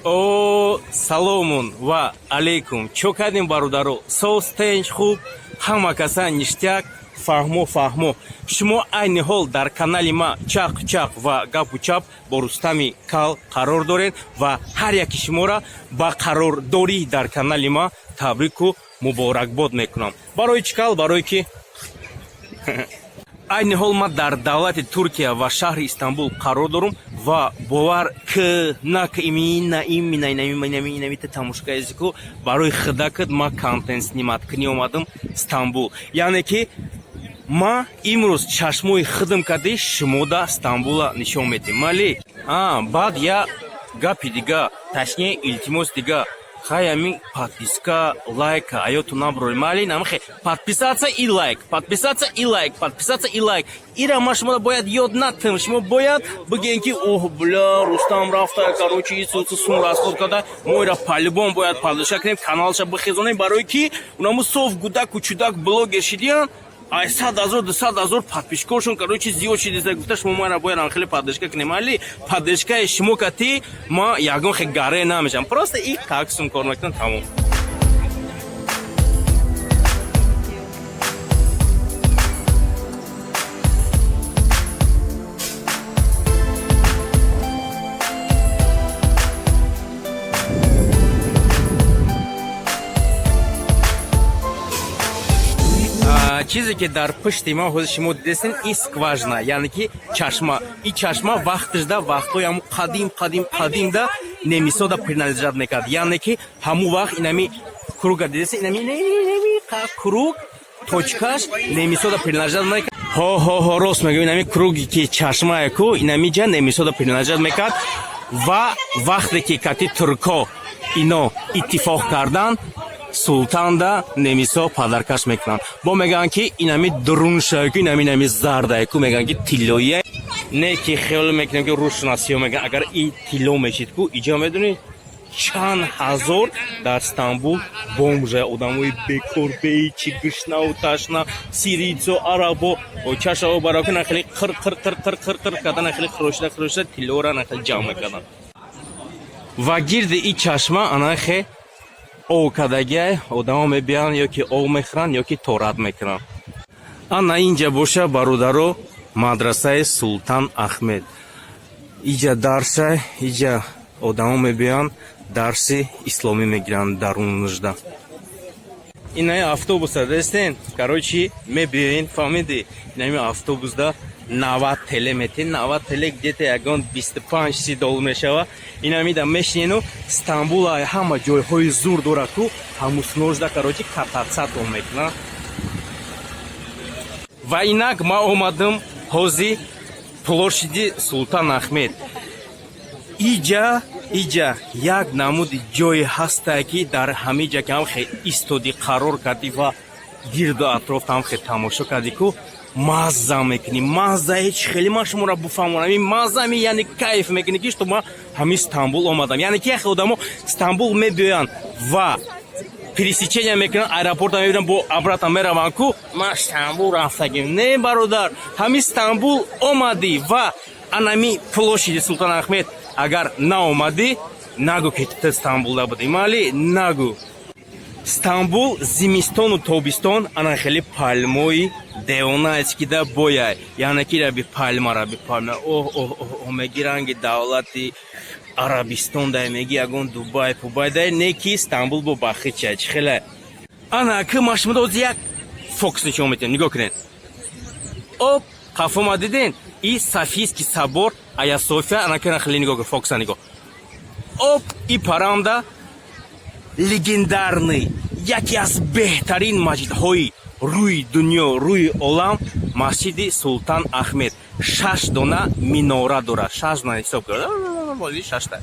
О, саломун ва алейкум! Чо кардем, бародаро? Соз, тенч, хуб, ҳама каса ништяк. Фаҳмо, фаҳмо. Шумо айни ҳол дар канали ма «Чақ чақ ва гапу чап» бо Рустами Кал қарор доред ва ҳар яки шуморо ба қарордорӣ дар канали ма табрику муборакбод мекунам. Барои чӣ кал? Барое ки айни ҳол ман дар давлати Туркия ва шаҳри Истанбул қарор дорум ва бовар к на к имина имина инамита тамошогаизику барои хидакат ма контент снимать кунӣ омадам Стамбул. Яъне ки ма имрӯз чашмои хидм кардӣ шумода Стамбула нишон медиҳем. Мали а баъд я гапи дига, точнее, илтимос дига. Хай, ами подписка, лайка аёту наброри. Мали намхе подписаться и лайк, подписаться и лайк, подписаться и лайк. Ира ма шумо бояд ёд натам. Шумо бояд бигӯем ки оҳ, бля, Рустам рафта, короче, исуцу сум расход карда. Мо ира по-любому бояд поддержка кунем, каналша бихезонем, барои ки унаму соф гудаку чудак блогер шидиян, ай 100 000, 200 000 подписчикошон, короче, зиёд шидиста. Гуфта, шумо мара бояд хеле поддержка кунем. Али поддержкаи шумо кати ма ягон хе гаре намешам, просто и как сум кор мекунам, тамом. Чизе ки дар пушти ма ҳозир шумо дидестен, и скважина, яъне ки чашма. И чашма вақташда, вақтҳои ҳамун қадим, қадим, қадимда немисода принадлежать мекард. Яъне ки ҳамун вақт инами круга дидестен, инами круг, точкаш немисода принадлежать мекард. Ҳо, ҳо, ҳо, рост мегӯям. Инами круги ки чашмае ку, инами ҷа немисода принадлежать мекард ва вақте ки кати турко ино иттифоқ кардан, султанда немисо подаркаш мекунанд. Бо мегӯянд ки инами дуруншаку, инами зардайку, мегӯянд ки тиллоие. Не ки хиёл мекунем ки рӯшна сиё мегӯянд. Агар и тилло мешид ку, иҷо медонӣ чанд ҳазор дар Стамбул бомжа, одамои бекор, беҳичи, гушнаву ташна, сирийцо, арабо чашао бароки нахели қир қир қир қир қир қир карда, нахели хирошида хирошида тиллора нахели ҷамъ мекарданд. Ва гирди и чашма анахе ов кардагиай, одамо мебиёянд, ё ки ов мехӯранд, ё ки торат мекунанд. Ана инҷа боша, бародаро, мадрасаи Султан Ахмед. Иҷа дарса, иҷа одамо мебиёянд, дарси исломӣ мегиранд дарунужда. Инаи автобуса дестен, короче, мебиёен, фаҳмиди, инами автобусда 90 ТЛ метен. 90 ТЛ где-то ягон 25-30 доллар мешава. Инамида мешинену Стамбула ҳама ҷойҳои зур дора ку, ҳамусножда, короче, кататсатон мекунад. Ва инак ма омадам ҳози площади Султан Ахмед. Иҷа як намуди ҷое ҳастае, ки дар ҳамин ҷа ки ҳам хе истоди, қарор кардӣ ва гирду атроф ҳам хе тамошо кардӣ ку, мазза мекунӣ. Мазза ҳеч хеле ман шуморо буфаҳмонам. Ин маззами, яъне кайф мекунӣ, ки что ман ҳамин Стамбул омадам. Яъне ки яхе одамо Стамбул мебиёянд ва пересечения мекунанд, аэропорта мебинанд, бо обратно мераванд ку, ман Стамбул рафтагим. Не, бародар, ҳамин Стамбул омадӣ ва анами площади Султан Ахмед агар наомадӣ, нагӯ ки ту Стамбулда будӣ. Мали нагӯ. Стамбул зимистону тобистон ана хеле пальмои девонааст, ки да бояй, яъне ки раби пальма, раби пальма, оҳ, оҳ, оҳ, меги ранги давлати Арабистон дай, меги ягон Дубай пубай дай. Не ки Стамбул бо бахича чӣ хеле. Ана ки ма шумо дози як фокус нишон медиҳем, нигоҳ кунед. Оп, қафома диден, и Софийский собор, Ая София. Ана ки хеле нигоҳ кун, фокуса нигоҳ. Оп, и паранда легендарный, яке аз беҳтарин масҷидҳои рӯи дунё, рӯи олам, масҷиди Султан Ахмед. Шаш дона минора дорад, шаш дона, ҳисоб шашта.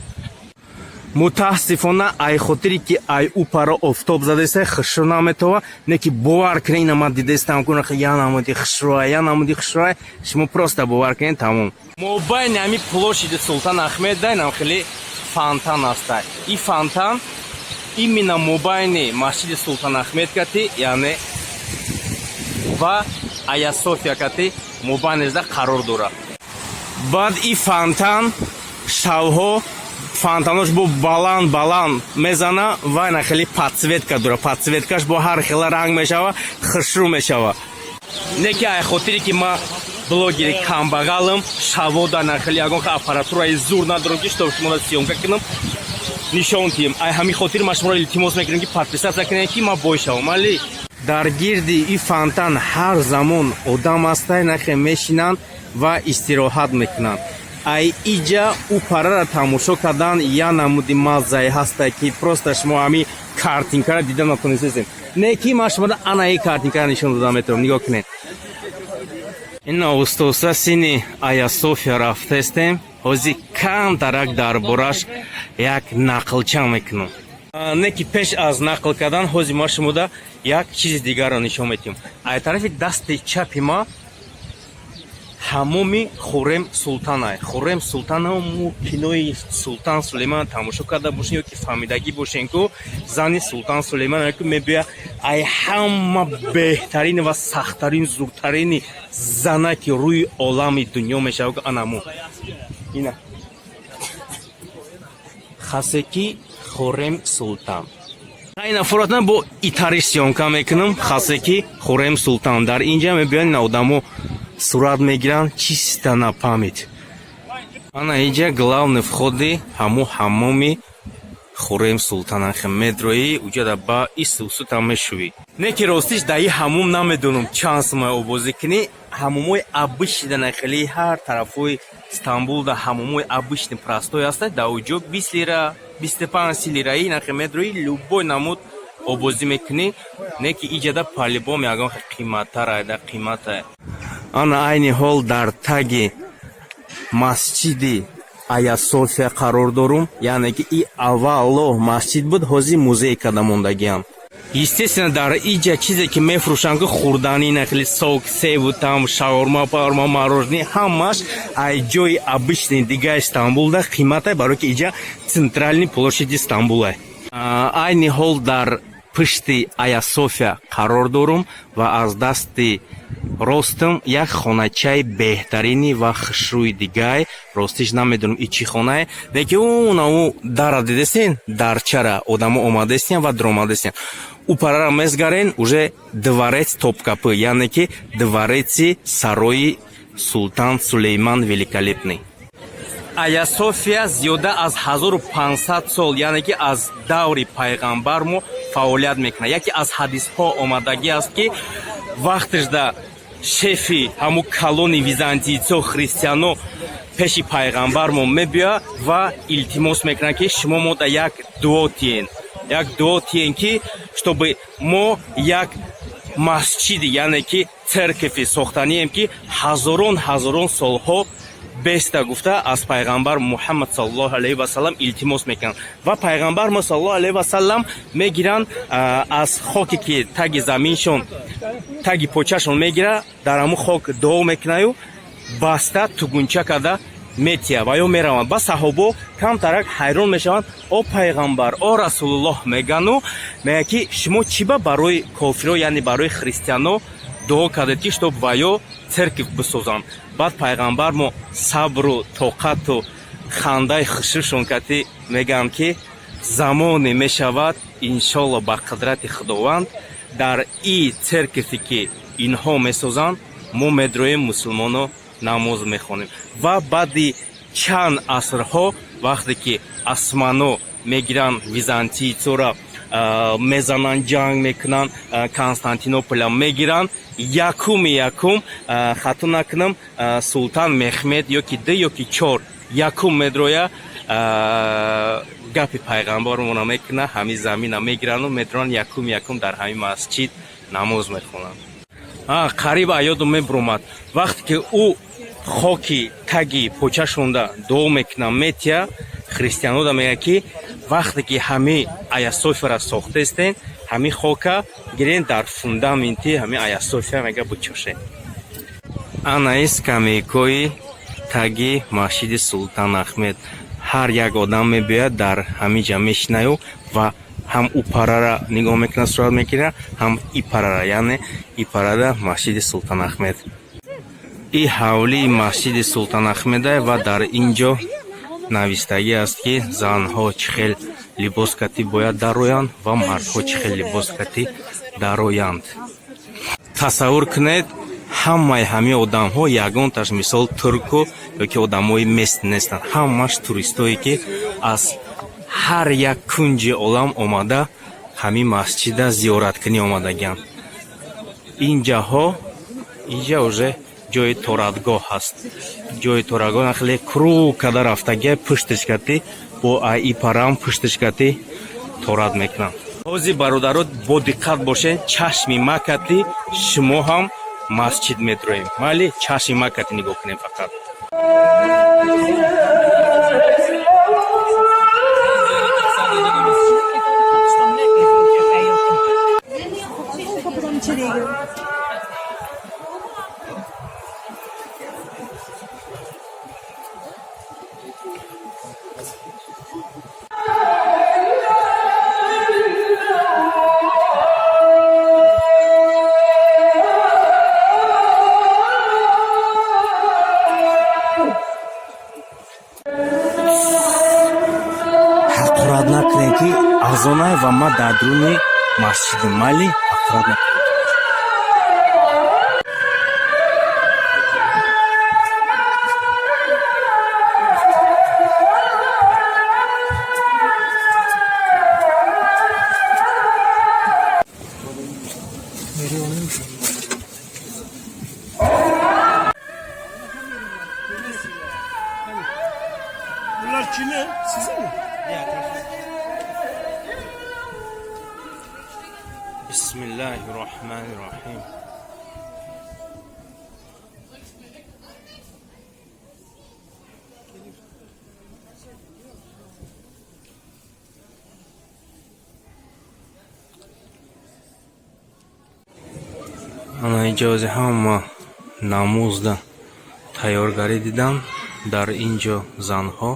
Мутаассифона, ай хотире ки ай ӯ пара офтоб задаеста, хушрӯ наметова. Не ки бовар кунед, ина ман дидестам ку, я намуди хушрӯа, я намуди хушрӯа. Шумо просто бовар кунед, тамом. Мобайни ҳами площади Султан Ахмед дайнам хеле фонтан аста. И фонтан именно мобайни масҷиди Султан Ахмед кати, яъне ва Ая София кати мобайнашда қарор дорад. Баъд и фонтан шавҳо Фонтанош бо баланд баланд мезана ва ина хеле подсветка дора. Подсветкаш бо ҳар хела ранг мешава, хушрӯ мешава. Не ки ай хотире ки ма блогери камбағалам, шавода на хеле ягон аппаратураи зур надорам, ки чтоб шуморо съёмка кунам, нишон диҳем. Ай ҳамин хотир ма шуморо илтимос мекунем, ки подписаться кунем, ки ма бой шавам. Али дар гирди и фонтан ҳар замон одам ҳастай, нахе мешинанд ва истироҳат мекунанд. Ай иҷа ӯ парара тамошо кардан я намуди маззае ҳастай, ки просто шумо ҳами картинкара дида натонистесем. Не ки ман шуморо анаи картинкара нишон дода метавонам. Нигоҳ кунед, ина устоса сини Ая София рафтестем. Ҳозир камтарак дар бораш як нақлча мекунам. Не ки пеш аз нақл кардан ҳозир ма шумода як чизи дигарро нишон медиҳам. Ай тарафи дасти чапи ма ҳамоми Хуррем Султанай. Хуррем Султана мо кинои Султан Сулейман тамошо карда бошем ё ки фаҳмидагӣ бошем, ку зани Султан Сулейман ку мебиёя, ай ҳама беҳтарин ва сахттарин, зуртарини занаки рӯи олами дунё мешава, ку анамо ина Хасеки Хуррем Султан. Ина фуратан бо итариш съёмка мекунам. Хасеки Хуррем Султан дар инҷа мебиёян, ина одамо сурат мегиранд, чисто на память. Ана иҷа главный входи ҳамо ҳамоми Хуррем Султан. Анхе медроӣ, уҷада ба исусута мешувӣ. Не ки ростиш дар и ҳамом намедонам чанд сумай обозӣ кунӣ. Ҳамомои обычный на хеле ҳар тарафҳои Стамбул да ҳамомои обычный, простой ҳаста. Дар уҷо 20 лира, 25 лираи нахе медроӣ, любой намуд обозӣ мекунӣ. Не ки иҷада по-любому ягон қиматтара да қимата. Ана айни ҳол дар таги масҷиди Ая София қарор дорум, яъне ки и аввало масҷид буд, ҳозир музей карда мондагиам. Естественно, дар иҷа чизе ки мефурӯшанд, ки хӯрданӣ, нахели сок, севу там, шаурма, парма, мороженое, ҳамаш ай ҷои обычный дигаи Стамбулда қиматай, барое ки иҷа центральный площади Стамбулай. Айни ҳол дар пушти Ая София қарор дорум ва аз дасти ростам як хоначаи беҳтарини ва хушрӯи дигай. Ростиш намедонам и чӣ хонае, лекин унау дара дидесен, дарчара одамо омадестиян ва даромадестиян. Ӯ парара мезгарен, уже дворец Топкапы, яъне ки двореци сарои Султан Сулейман Великолепный. Ая София зиёда аз 1500 сол, яъне ки аз даври пайғамбар мо фаъолият мекунад. Яке аз ҳадисҳо омадагӣ аст, ки вақташда шефи ҳамун калони византийцо, христиано, пеши пайғамбармо мебиёяд ва илтимос мекунад, ки шумо мо да як дуо тиен, як дуо тиен, ки чтобы мо як масҷиди, яъне ки церкови сохтанием, ки ҳазорон ҳазорон солҳо беста гуфта, аз пайғамбар Муҳаммад саллаллоҳу алайҳи васалам илтимос мекунанд. Ва пайғамбар мо саллаллоҳу алайҳи васалам мегиранд, аз хоке ки таги заминшон, таги почашон мегира, дар ҳамун хок дуо мекунаю баста тугунча карда метия ва ё мераванд. Ба саҳобо камтарак ҳайрон мешаванд. «О пайғамбар, о Расулуллоҳ», мегану мега, ки шумо чӣ ба барои кофиро, яъне барои христиано дуо кардед, ки чтоб ваё церковь бисозанд? Баъд пайғамбар мо сабру тоқату хандаи хушрӯшон кати мегӯянд, ки замоне мешавад, иншолло, ба қудрати Худованд, дар и церкове ки инҳо месозанд, мо медроем, мусулмоно намоз мехонем. Ва баъди чанд асрҳо, вақте ки османо мегиранд, византийцора мезананд, ҷанг мекунанд, Константинополя мегиранд, якуми якум, хато накунам, султан Мехмед ё ки ду ё ки чор, якум медроя, гапи пайғамбармона мекуна, ҳамин замина мегирану медроянд, якум якум дар ҳамин масҷид намоз мехонанд. Қариб аёдум мебуромад. Вақте ки ӯ хоки таги почашонда дуо мекуна, метия, христианода мегӯяд, ки вақте ки ҳамин Аясофияра сохтестен, ҳамин хока гирен, дар фундаменти ҳамин Аясофия, мега, бучоше. Анаи скамейкои таги масҷиди Султан Ахмед ҳар як одам мебиёяд, дар ҳамин ҷа мешинаю ва ҳам ӯ парара нигоҳ мекунад, сурат мегирад, ҳам и парара, яъне и парада масҷиди Султан Ахмед. И ҳавлии масҷиди Султан Ахмеда ва дар ин ҷо Навистагӣ аст, ки занҳо чӣ хел либос катӣ бояд дароянд ва мардҳо чӣ хел либос катӣ дароянд. Тасаввур кунед, ҳамаи ҳамин одамҳо ягонташ, мисол, турку ёки одамои местный нестанд. Ҳамаш туристое, ки аз ҳар як кунҷи олам омада, ҳамин масҷида зиёраткунӣ омадагианд. Инҷаҳо, инҷа уже ҷои торатгоҳ ҳаст. Ҷои торатгоҳ хеле круг када рафтагия, пушташ кати бо аи парам пушташ кати торат мекунанд. Ҳозир, бародаро, бо диққат бошед, чашми ма кати шумо ҳам масҷид медроем. Майли, чашми ма кати нигоҳ кунем фақат. Kapıdan içeriye girin. Ҳақорат накунем, ки азонай ва ма дар дуруни масҷидим. Майли, ҳақорат накунем. Bunlar kimin? Sizin mi? Бисмиллаҳи роҳмани роҳим. Ана иҷози ҳама намозда тайёргарӣ дидам. Дар ин ҷо занҳо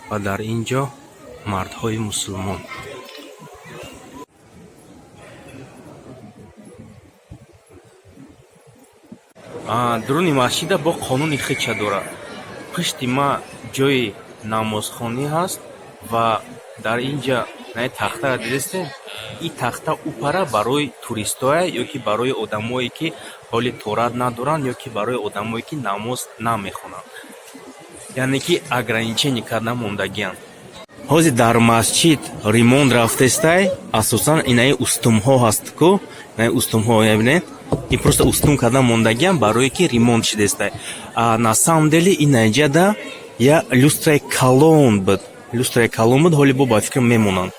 ва дар ин ҷо мардҳои мусулмон. Дуруни масҷида бо қонуни хича дорад. Пушти ма ҷои намозхонӣ ҳаст ва дар ин ҷа на тахтара дидестем, и тахта упара барои туристое ё ки барои одамое, ки ҳоли торат надоранд, ё ки барои одамое, ки намоз намехонанд, яъне ки ограничение карда мондагианд. Ҳозир дар масҷид ремонт рафтестай. Асосан инаи устумҳо ҳаст ку, инаи устумҳо мебинед, ин просто устун карда мондагиам, барое ки ремонт шидестай. А на самом деле инаҷада я люстраи калон буд, люстраи калон буд. Ҳоли бо ба фикрам мемонанд.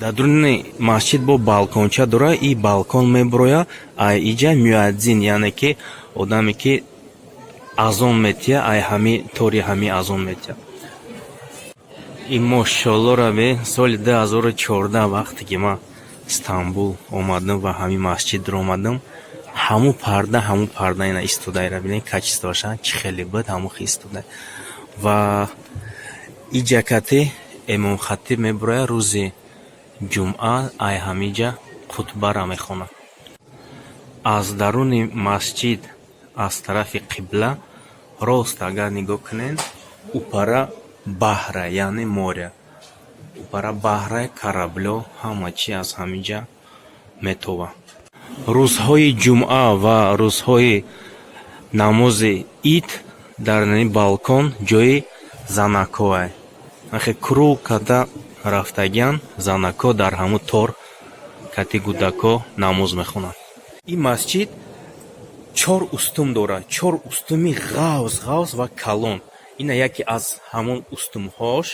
Дар дуруни масҷид бо балконча дора, и балкон мебуроя, а иҷа муадзин, яъне ки одаме, ки азон метия, ай ҳами тори ҳами азон метия. И мошолло раве, соли 2014, вақте ки ман Стамбул омадам ва ҳамин масҷидро омадам, ҳамун парда, ҳамун парда ина истодаира. Бинед, качествоша чӣ хеле буд, ҳамун хел истода. Ва иҷа кати имомхатиб мебурояд рӯзи ҷумъа, ай ҳамиҷа хутбара мехонад. Аз даруни масҷид, аз тарафи қибла рост агар нигоҳ кунед, упара баҳра, яъне море. Упара баҳра, кораблё, ҳама чи аз ҳамиҷа метова. Рӯзҳои ҷумъа ва рӯзҳои намози ид дар балкон ҷои занакҳоай. Ахе круг карда рафтагиан, занакҳо дар ҳамун тор кати гудако намоз мехонанд. Ин масҷид чор устун дорад, чор устуми ғавз ғавз ва калон. Ина яке аз ҳамон устумҳош.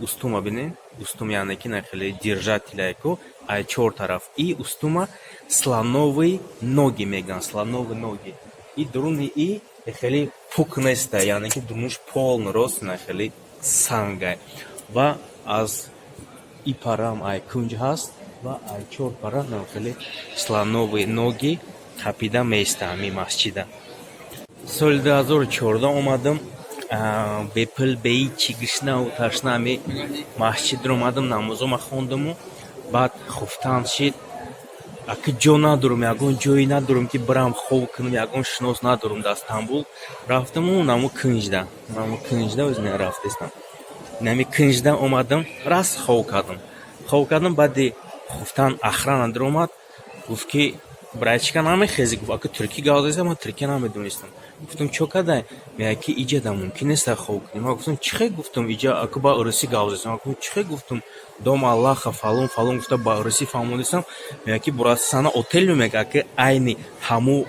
Устума бинед, устум, яъне ки на хеле держателяй ку ай чор тараф. И устума слоновые ноги мегӯянд, слоновые ноги. И дуруни и хеле пук неста, яъне ки дурунаш полный рост на хеле сангай. Ва аз и парам ай кунҷ ҳаст ва ай чор пара на хеле слоновые ноги қапида меиста ҳамин масҷида. Соли 2014 омадам, бепул, беҳичи, гишнаву ташна ҳами масҷидро омадам, намозома хондаму баъд хуфтан шид. Аки ҷо надорам, ягон ҷое надорам, ки бирам хоб кунам, ягон шинос надорам дар Стамбул. Рафтаму наму кунҷда, наму кунҷда ӯзина рафтестам. Инами кинҷда омадам, раст хов кардам. Хов кардам, баъди хуфтан охрана даромад, гуфт ки: «Братишка, намехези?» Гуфт: «Ака, туркӣ гап задеста, ман туркия намедонистам». Гуфтам: «Чо кардай?» Меяд ки иҷа да мумкин нест хов кунӣ. Ман гуфтам: «Чӣ хел?» Гуфтам: «Иҷа ака ба урусӣ гап задестам». Ман гуфтам: «Чӣ хел?» Гуфтам: «Дом Аллаха», фалон фалон гуфта, ба урусӣ фаҳмонистам. Меяд ки: «Бураса сана отель». Мега, ака, айни ҳаму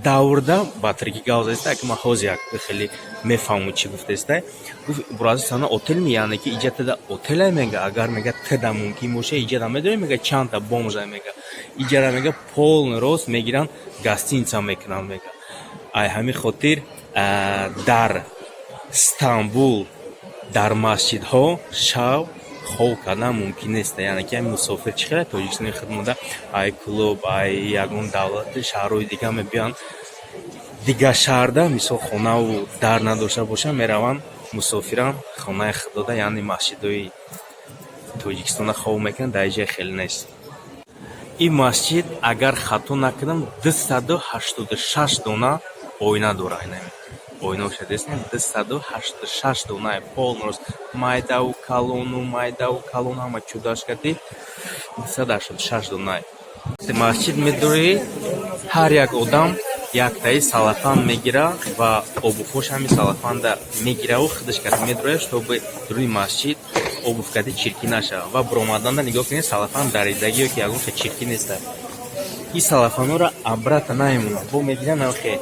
даврда ба туркӣ гап задеста, ака, ман ҳозир як хеле мефаҳмам, чӣ гуфтеста. Гуфт: «Бураса сана отель ми, яъне ки иҷа тада отеле». Мега, агар, мега, тада мумкин боша, иҷада медонӣ, мега, чандта бомжа, мега, иҷара, мега, полный рост мегиранд, гостиница мекунанд, мега. Ай ҳамин хотир дар Стамбул дар масҷидҳо шав хов кардан мумкин нест. Яъне ки ҳамин мусофир чӣ хеле Тоҷикистони худ монда, ай клуб, ай ягон давлати шаҳрҳои дига мебиёянд, дигар шаҳрда, мисол, хонаву дар надошта бошанд, мераванд мусофиран хонаи худода, яъне масҷидҳои Тоҷикистона хов мекунанд. Дар иҷа хеле нест. Ин масҷид, агар хато накунам, 286 дона оина дорад. Оинаоша дестем, 286 донаи полный рост, майдаву калону майдаву калон, ҳама чудаш кардӣ, 286 донае. Масҷид медорӣ, ҳар як одам яктаи салафан мегира ва обувҳош ҳамин салафанда мегираву худаш кати медрояд, чтобы дуруни масҷид обувь кати чиркӣ нашавад. Ва биромаданда нигоҳ кунед, салафан даридагӣ ё ки ягон хел чиркӣ неста. Ин салафанҳоро обратно намемонад, бо мегиранд, ҳамхе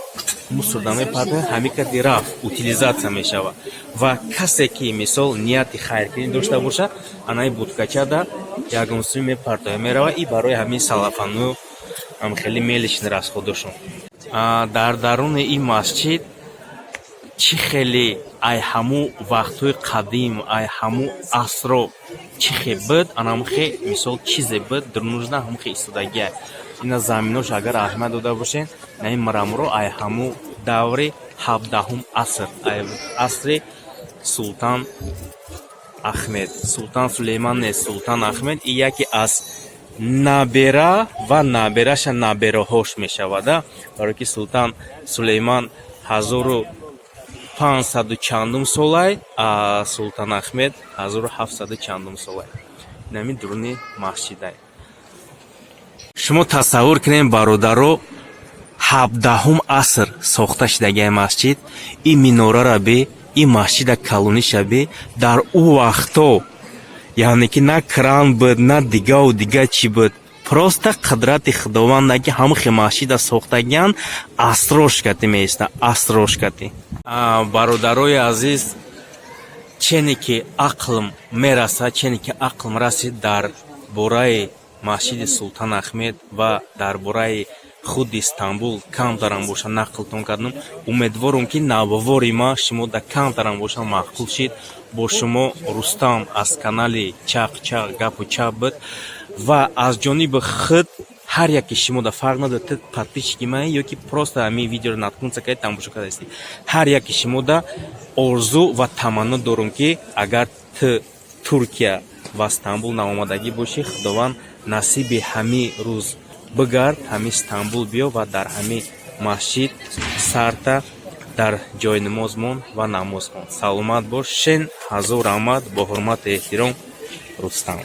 мусорда мепартоянд, ҳамин кади рафт, утилизация мешавад. Ва касе ки, мисол, нияти хайркунӣ дошта бошад, анаи будкачада ягон сӯй мепартояд, меравад. И барои ҳамин салафану ҳам хеле мелочный расходошон. Дар даруни ин масҷид чӣ хеле ай ҳамун вақтҳои қадим, ай ҳамун асро чӣ хе буд, анамхе, мисол, чизе буд, дурнужда ҳамхе истодагия. Ина заминош, агар аҳамият дода бошед, на ин мраморо ай ҳамун даври 17-ум аср, ай асри Султан Ахмед, Султан Сулейман нест, Султан Ахмед, и яке аз набера ва набераша набераҳош мешавада, барое ки Султан Сулейман 1500 чандум солай, а Султан Ахмед 1700 чандум солай. Инами дуруни масҷидай. Шумо тасаввур кунед, бародаро, 17-ум аср сохта шудагиай масҷид. Ин минорара бе, ин масҷида калониша бе. Дар ӯ вақто, яъне ки на кран буд, на дигаву дига чӣ буд, просто қудрати Худованда ки ҳамхе масҷида сохтагиян, асрош кати меиста, асрош кати. Бародарои азиз, чене ки ақлм мерасад, чене ки ақлм расид, дар бораи масҷиди Султан Ахмед ва дар бораи худи Истанбул камтарам боша нақлтон кардам. Умедворам, ки навори ма шумо да камтарам боша маъқул шид. Бо шумо Рустам аз канали Чақ Чақ Гапу Чап буд. Ва аз ҷониби худ ҳар яке шумо да, фарқ надорад, ту подписчики ман ё ки просто ҳамин видеоро наткнуться карди, тамошо кардастӣ, ҳар яке шумо да орзу ва таманно дорам, ки агар ту Туркия ва Стамбул наомадагӣ бошӣ, Худованд насиби ҳамин рӯз бигард, ҳамин Стамбул биё ва дар ҳамин масҷид сарта дар ҷои намоз мон ва намоз хон. Саломат бош, шен, ҳазор раҳмат. Бо ҳурмату эҳтиром, Рустам.